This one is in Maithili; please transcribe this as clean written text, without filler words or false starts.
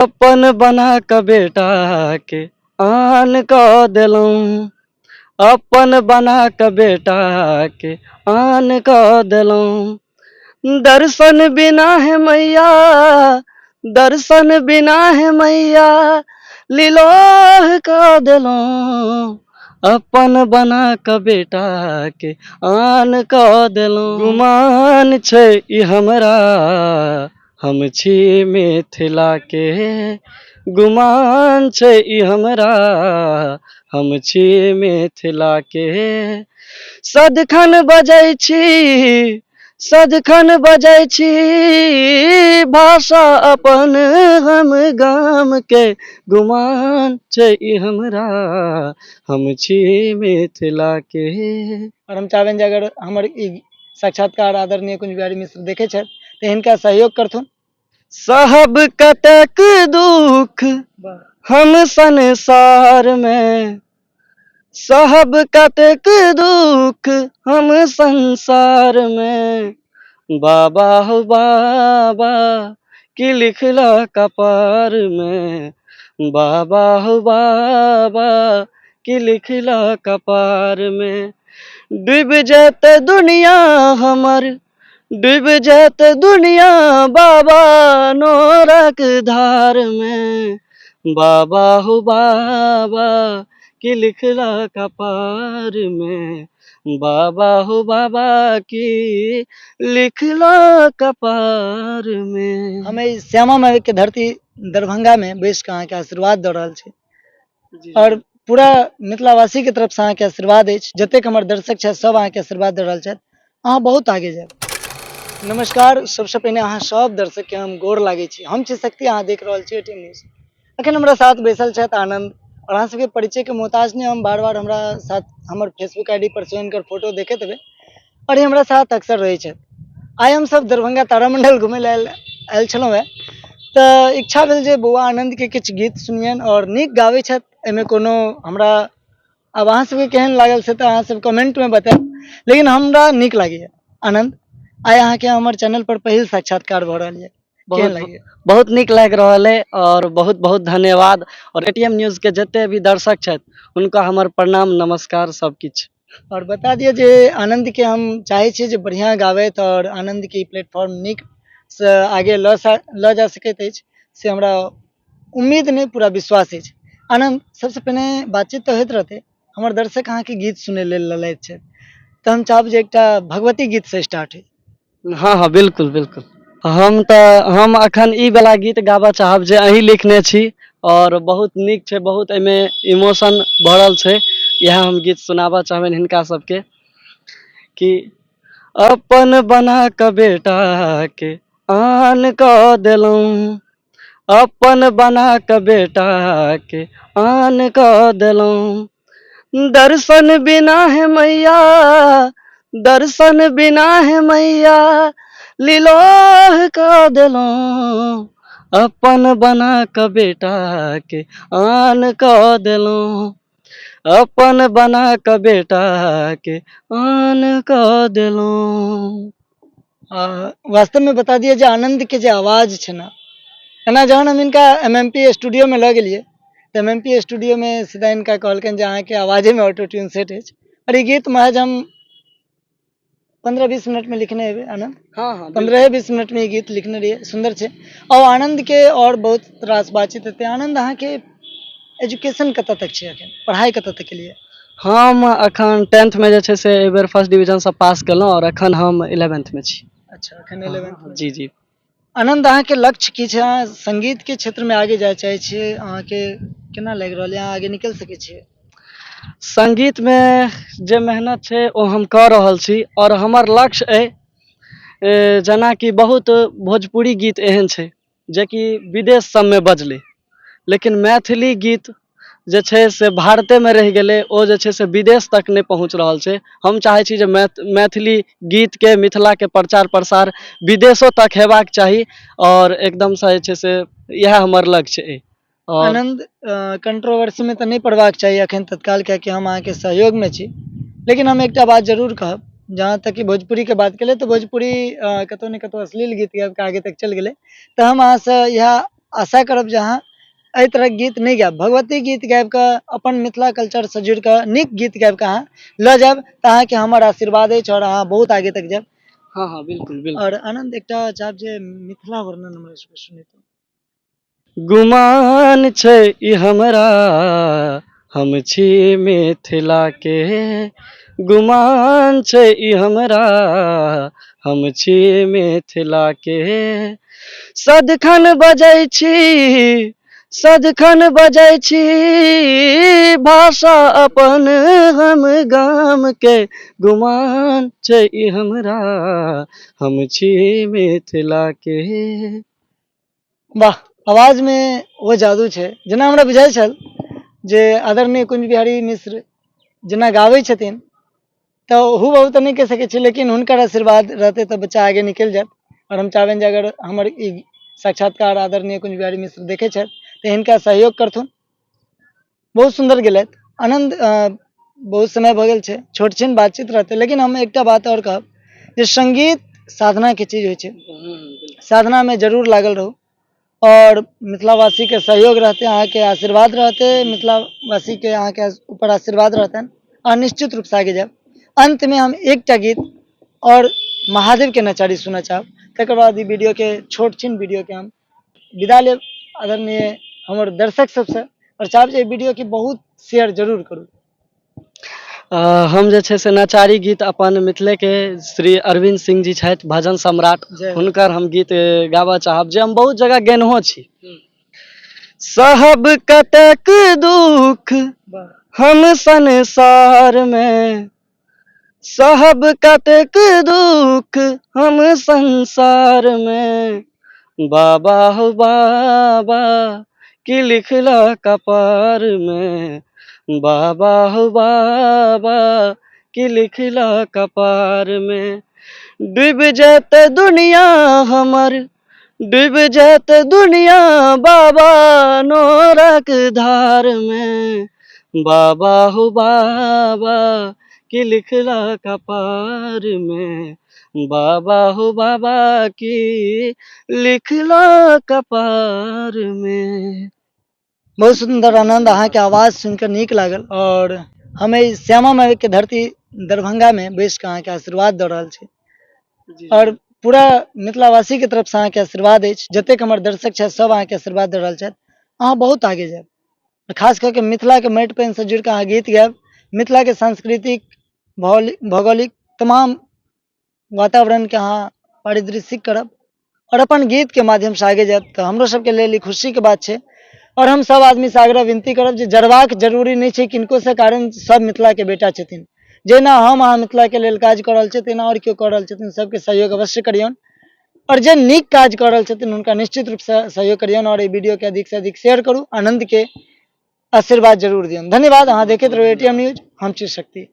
अपन बना कऽ बेटाके आन कऽ देलहुँ, अपन बना कऽ बेटाके आन कऽ देलहुँ। दर्शन बिना है मैया, दर्शन बिना है मैया, लीलोह कऽ देलहुँ। अपन बना कऽ बेटाके आन कऽ देलहुँ। गुमान छै ई हमरा, हम छी मिथिलाके, गुमान छै ई हमरा, हम छी मिथिलाके। सदिखन बजै छी, सदिखन बजै छी भाषा अपन हम गामके, गुमान छै ई हमरा, हम छी मिथिलाके। आओर हम चाहबनि जे अगर हमर ई साक्षात्कार आदरणीय कुंज बिहारी मिश्र देखै छथि तऽ हिनका सहयोग करथुन। सहब कतेक दुख हम संसारमे, सहब कतेक दुख हम संसारमे, बाबा हो बाबा की लिखला कपारमे, बाबा हो बाबा की लिखला कपारमे। डूबि जेतै दुनिया हमर, डूबि जेतै दुनिया बाबा नोरक धारमे, बाबा हो बाबा की लिखला कपारमे, बाबा हो बाबा की लिखला कपारमे। हम एहि श्यामा माई के धरती दरभंगा में बैस कऽ अहाँके आशीर्वाद दऽ रहल छी आओर पूरा मिथिलावासी के तरफ से अहाँके आशीर्वाद अछि। जतेक हमर दर्शक छथि सब अहाँके आशीर्वाद दऽ रहल छथि, अहाँ बहुत आगे जायब। नमस्कार, सबसँ पहिने अहाँ सब दर्शक के हम गोर लागै छी। हम छी शक्ति, अहाँ देख रहल छी एटीएम न्यूज। अखन हमरा साथ बैसल छथि आनंद और अहाँ सबके परिचय के मोहताज नहि, हम बार बार हमरा साथ हमर फेसबुक I D पर से हुनकर फोटो देखैत हेबै और ई हमरा साथ अक्सर रहै छथि। आइ हम सब दरभंगा तारामंडल घुमै लए आयल छलहुँ हेँ, तऽ इच्छा भेल जे बौआ आनंद के किछु गीत सुनियनि और नीक गाबै छथि, एहिमे कोनो हमरा आब अहाँ सबके केहन लागल से तऽ अहाँ सब कमेंटमे बतायब, लेकिन हमरा नीक लागैए। आनंद, आइ अहाँके हमर चैनल पर पहिल साक्षात्कार भऽ रहल यऽ, केहन बहुत लागैए? बहुत नीक लागि रहल अइ और बहुत बहुत धन्यवाद। और एटीएम न्यूज के जते भी दर्शक छथि हुनका हमर प्रणाम, नमस्कार, सब किछु। और बता दिअ जे आनंद के हम चाहै छियै जे बढ़िआँ गाबथि और आनंद के ई प्लेटफॉर्म नीक से आगे लऽ जा सकैत अछि, से हमरा उम्मीद नहि पूरा विश्वास अछि। आनंद, सबसँ पहिने बातचीत तऽ होइत रहतै, हमर दर्शक अहाँके गीत सुनै लेल ललायत छथि, तऽ हम चाहब जे एकटा भगवती गीतसँ स्टार्ट होइ। हँ हँ, बिल्कुल बिल्कुल। हम तऽ हम अखन ई वाला गीत गाबऽ चाहब जे अहीं लिखने छी और बहुत नीक छै, बहुत एहिमे इमोशन भरल छै। इएह हम गीत सुनाबऽ चाहबनि हिनका सबके कि अपन बना कऽ बेटाके आन कऽ देलहुँ, अपन बना कऽ बेटाके आन कऽ देलहुँ। दर्शन बिना है मैया, दर्शन बिना है मैया, लीलोह कऽ देलहुँ। अपन बना कऽ बेटाके आन कऽ देलहुँ, अपन बना कऽ बेटाके आन कऽ देलहुँ। वास्तवमे बता दिअ जे आनन्दके जे आवाज छै ने, एना जहन हम हिनका एम एम पी स्टूडियोमे लऽ गेलियै तऽ एम एम पी स्टूडियोमे सीधा हिनका कहलकनि जे अहाँके आवाजेमे ऑटो ट्यून सेट अछि। आओर ई गीत महज हम 15-20 मिनटमे लिखने हेबै आनन्द? हँ हँ, 15-20 मिनटमे ई गीत लिखने रहियै, सुन्दर छै। आओर आनन्दके आओर बहुत रास बातचीत हेतै। आनन्द, अहाँके एजुकेशन कतऽ तक छै, अखन पढ़ाइ कतऽ तक केलियै? हम अखन टेंथमे जे छै से एहि बेर फर्स्ट डिवीजनसँ पास केलहुँ और अखन हम इलेवेंथमे छी। अच्छा, अखन इलेवेंथ। जी जी। आनन्द, अहाँके लक्ष्य की छै? अहाँ संगीतके क्षेत्रमे आगे जाय चाहै छियै, अहाँके केना लागि रहल यऽ अहाँ आगे निकलि सकै छियै? संगीतमे जे मेहनत छै ओ हम कऽ रहल छी और हमर लक्ष्य अइ, जेनाकि बहुत भोजपुरी गीत एहन छै जेकि विदेश सबमे बजलै, लेकिन मैथिली गीत जे छै से भारतेमे रहि गेलै, ओ जे छै से विदेश तक नहि पहुँच रहल छै। हम चाहै छी जे मैथिली गीतके, मिथिलाके प्रचार प्रसार विदेशो तक हेबाक चाही और एकदमसँ जे छै से इएह हमर लक्ष्य अइ। और आनन्द, कंट्रोवर्सीमे तऽ नहि पड़बाक चाही अखन तत्काल, कियाकि हम अहाँके सहयोगमे छी, लेकिन हम एकटा बात जरूर कहब, जहाँ तक कि भोजपुरीके बात केलियै तऽ भोजपुरी कतहु ने कतहु अश्लील गीत गाबिके आगे तक चलि गेलै, तऽ हम अहाँसँ इएह आशा करब जे अहाँ एहि तरहक गीत नहि गायब, भगवती गीत गाबि कऽ अपन मिथिला कल्चरसँ जुड़ि कऽ नीक गीत गाबि कऽ अहाँ लऽ जायब तऽ अहाँके हमर आशीर्वाद अछि आओर अहाँ बहुत आगे तक जायब। हँ हँ, बिल्कुल बिल्कुल। आओर आनन्द, एकटा चाहब जे मिथिला वर्णन हमरा सबके सुनैतहुँ। गुमान छै ई हमरा, हम छी मिथिला के, गुमान छै ई हमरा, हम छी मिथिला के। सदखन बजै छी, सदखन बजै छी भाषा अपन हम गाम के, गुमान छै ई हमरा, हम छी मिथिला के। वाह, आवाज मे ओ जादू छै। जेना हमरा बुझाइ छल जे आदरणीय कुंज बिहारी मिश्र जेना गाबै छथिन तऽ हुबहु तऽ नहि कहि सकै छी, लेकिन हुनकर आशीर्वाद रहतै तऽ बच्चा आगे निकलि जायत। आओर हम चाहबनि जे अगर हमर ई साक्षात्कार आदरणीय कुंज बिहारी मिश्र देखै छथि तऽ हिनका सहयोग करथुन। बहुत सुन्दर गेलथि आनन्द। बहुत समय भऽ गेल छै, छोट छिन बातचीत रहतै, लेकिन हम एकटा बात आओर कहब जे सङ्गीत साधनाके चीज होइ छै, साधनामे जरूर लागल रहू आओर मिथिलावासीके सहयोग रहतै, अहाँके आशीर्वाद रहतै, मिथिलावासीके अहाँके ऊपर आशीर्वाद रहतनि, अहाँ निश्चित रूपसँ आगे जायब। अन्तमे हम एकटा गीत आओर महादेवके नचारी सुनऽ चाहब, तकर बाद ई वीडियोके, छोट छिन वीडियोके हम विदा लेब आदरणीय हमर दर्शक सबसँ, आओर चाहब जे एहि वीडियोके बहुत शेयर जरूर करू। हम जे छै से नचारी गीत अपन मिथिलेके श्री अरविन्द सिंह जी छथि, भजन सम्राट, हुनकर हम गीत गाबऽ चाहब जे हम बहुत जगह गेनहो छी। सहब कतेक दुख हम संसार मे, सहब कतेक दुख हम संसार मे, बाबा हो बाबा की लिखला कपार मे, बाबा हो बाबा की लिखला कपार मे, डूबि जेतै दुनिया हमर, डूबि जेतै दुनिया बाबा नोरक धार मे, बाबा हो बाबा की लिखला कपार मे, बाबा हो बाबा की लिखला कपार मे। बहुत सुन्दर आनन्द, अहाँके आवाज सुनिकऽ नीक लागल आओर हम एहि श्यामा माइके धरती दरभंगामे बैस कऽ अहाँके आशीर्वाद दऽ रहल छी आओर पूरा मिथिलावासीके तरफसँ अहाँके आशीर्वाद अछि। जतेक हमर दर्शक छथि सब अहाँके आशीर्वाद दऽ रहल छथि, अहाँ बहुत आगे जायब। खास कऽ के मिथिलाके माटि पानिसँ जुड़ि कऽ अहाँ गीत गायब, मिथिलाके सांस्कृतिक भौगोलिक तमाम वातावरणके अहाँ परिदृश्य करब आओर अपन गीतके माध्यमसँ आगे जायब तऽ हमरो सबके लेल ई खुशीके बात छै। आओर हम सब आदमीसँ आग्रह विनती करब जे जरबाक जरूरी नहि छै किनकोसँ, कारण सब मिथिलाके बेटा छथिन। जेना हम अहाँ मिथिलाके लेल काज कऽ रहल छी तेना आओर केओ कऽ रहल छथिन, सबके सहयोग अवश्य करियौन आओर जे नीक काज कऽ रहल छथिन हुनका निश्चित रूपसँ सहयोग करियौन आओर एहि वीडियोके अधिकसँ अधिक शेयर करू, आनन्दके आशीर्वाद जरूर दियौन। धन्यवाद। अहाँ देखैत रहू एटीएम न्यूज, हम छी शक्ति।